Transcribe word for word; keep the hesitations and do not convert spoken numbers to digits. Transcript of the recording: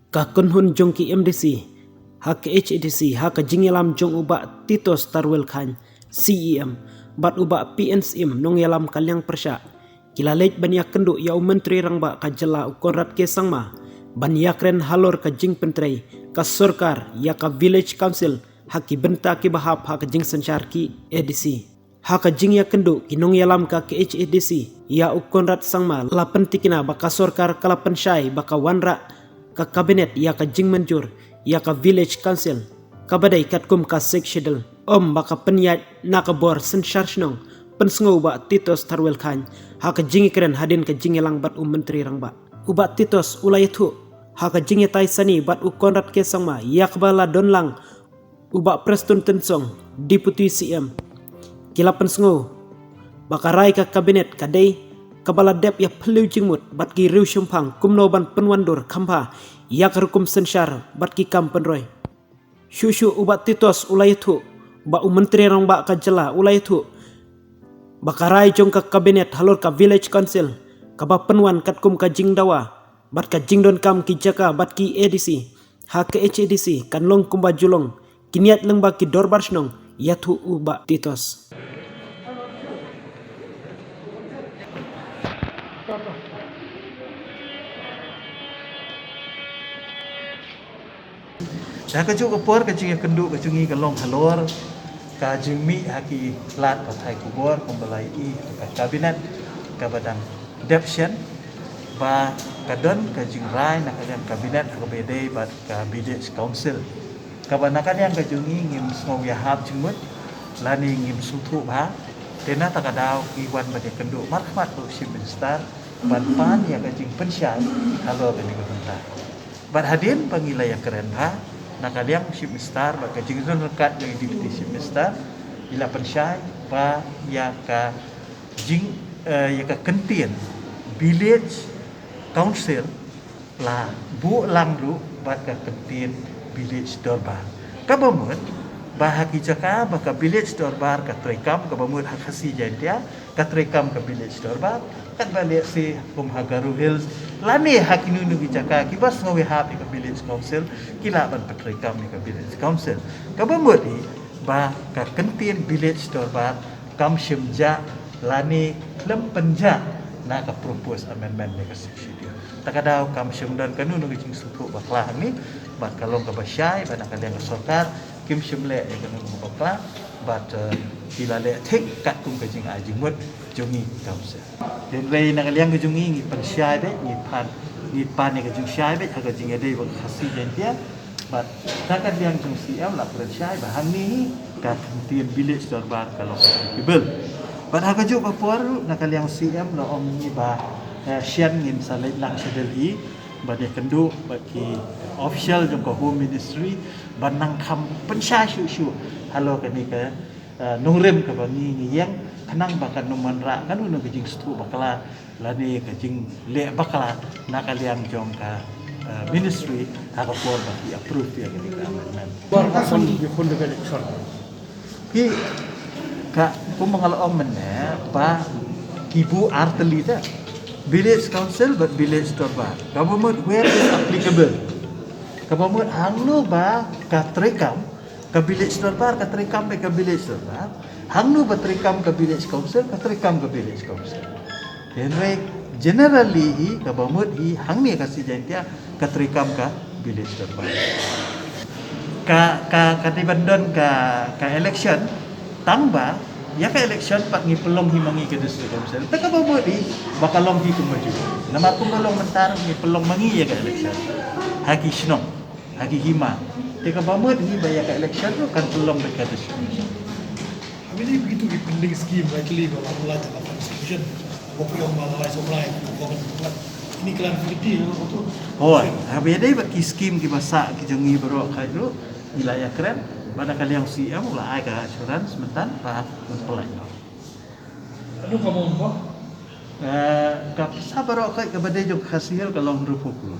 Ka kynhun jong ki M D C ha ka H A D C ha ka jingïalam jong u Bah Titos Tarwel Chyne, C E M, bad u Bah P N Syiem, nongïalam ka liang pyrshah, ki la leit ban ïakynduh ïa u Myntri Rangbah ka jylla u Conrad K Sangma ban ïakren halor ka jingpyntrei ka sorkar ïa ka Village Council ha ki bynta kiba hap ha ka jingsynshar ki A D C. Ha ka jingïakynduh, ki nongïalam ka H A D C ïa u Conrad Sangma la pyntikna ba ka sorkar ka la pynshai ba ka wanrah ka Cabinet ïa ka jingmynjur ïa ka Village Council kaba dei katkum ka Sixth Schedule, ym ba ka pynïaid na ka bor synshar shnong. Pynsngew u Bah Titos Tarwel Chyne ha ka jingïakren hadien ka jingïalang bad u Myntri Rangbah. U Bah Titos u la ïathuh ha ka jingïatai sani bad u Conrad K Sangma ïa kaba la don lang u Bah Prestone Tynsong, Deputy C M. Ki la pynsngew ba ka rai ka Cabinet ka dei kaba la dep ïa phylliew jingmut bad ki riew shemphang kumno ban pynwandur kham bha ïa ka rukom synshar bad ki kam pynroi. Shuh shuh u Bah Titos u la ïathuh ba u Myntri Rangbah ka jylla u la ïathuh ba ka rai jong ka Cabinet halor ka Village Council kaba pynwan katkum ka jingdawa bad ka jingdonkam ki jaka bad ki A D C ha ka H A D C kan long kumba ju long, kin ïaid lyngba ki dorbar shnong, ïathuh u Bah Titos. Da ka juh ka por ka jingïakynduh ka jong ngi ka long halor ka jingmih ha ki lad pathai khubor kumba la ïohi ha ka Cabinet kaba dang dep shen ba ka don ka jingrai na ka liang Cabinet ha kaba ïadei bad ka Village Council. Kaba na ka liang ka jong ngi ngim sngew ïa hap jingmut lane ngim sngewthuh bha. Te na ta ka daw ngi wan ban ïakynduh markhmat bad u Chief Minister ban pan ïa ka jingpynshai halor kane ka bynta. Bad hadien ba ngi la ïakren bha, na ka liang Chief Minister bad ka jingdon ryngkat jong i Deputy Chief Minister, i la pynshai ba ïa ka jing, eh, ïa ka kyntien Village Council la buh lang ruh bad ka kyntien Village Dorbar. Kaba mut ba ha ki jaka ba ka Village Dorbar ka treikam, kaba mut ha Khasi Jaintia ka treikam ka Village Dorbar, katba lehse kum ha Garo Hills lane ha kino kino ki jaka kiba sngew ïa hap ïa ka Village Council, ki lah ban pyntreikam ïa ka Village Council. Kaba mut hi ba ka kyntien Village Dorbar kam shym jah lane khlem pynjah na ka proposed amendment ïa ka Sixth Schedule. Ta ka daw kam shym don kano kano ka jingsngewthuh bakla hangne, bad ka long kaba shai ba na ka liang ka sorkar kim shym leh ïa kano kano ka bakla, bad, eh, ki la leh thik katkum ka jingai jingmut jong ngi ki council. Hynrei na ka liang ka jong ngi ngi pynshai beit, ngi pan, ngi pan ïa ka jingshai beit ha ka jingïadei bad ka Khasi Jaintia. Bad na ka liang jong C M la pynshai ba hangne hi ka kyntien Village Dorbar ka long applicable. Bad ha ka juh ka por ruh na ka liang C M la ong ngi ba, eh, shen ngin sa leit lang sha Delhi ban ïakynduh bad ki official jong ka Home Ministry ban nang kham pynshai shuh shuh halor kane ka, eh, nongrim kaba ngi ngi ïeng, khnang ba kan ym wanrah kano kano ka jingsngewthuh bakla lane ka jingleh bakla na ka liang jong ka, eh, ministry ha ka por ba ki approve ïa kane ka amendment. Por ka son ki khun da ka election. Ki ka, kumba nga la ong mynne ba ki buh ar tylli te, Village Council bad Village Dorbar. Kaba mut where is applicable. Kaba mut hangno ba ka treikam ka Village Dorbar ka treikam beit ka Village Dorbar, hangno ba treikam ka Village Council ka treikam ka Village Council. Hynrei generally hi kaba mut hi hangne ka Khasi Jaintia ka treikam ka Village Dorbar. Ka, ka, ka dei ban don ka, ka election, tang ba ïa ka election pat ngi pynlong hi ma ngi ka District Council. Te kaba mut hi ba ka long hi kumba ju. Namar kumba long mynta ngi pynlong ma ngi ïa ka election ha ki shnong, ha ki hima. Te kaba mut hi ba ïa ka election ruh kan pynlong beit ka District Council. Haba ïadei bad kito ki pending scheme, rightly ba la apply ta ka Finance Commission, ba phi ong ba la lai sawmlai, ba kan apply. Ini clarificate ïa kata. Hooid, haba ïadei bad ki scheme kiba sah ki jong ngi baroh kawei ruh ngi la ïakren, bad na ka liang C M u la ai ka assurance mynta ba un apply noh. Ano ka mong ba? Eh, ka pisa baroh kawei kaba dei jong ka Khasi Hills ka long hynriewphew klur.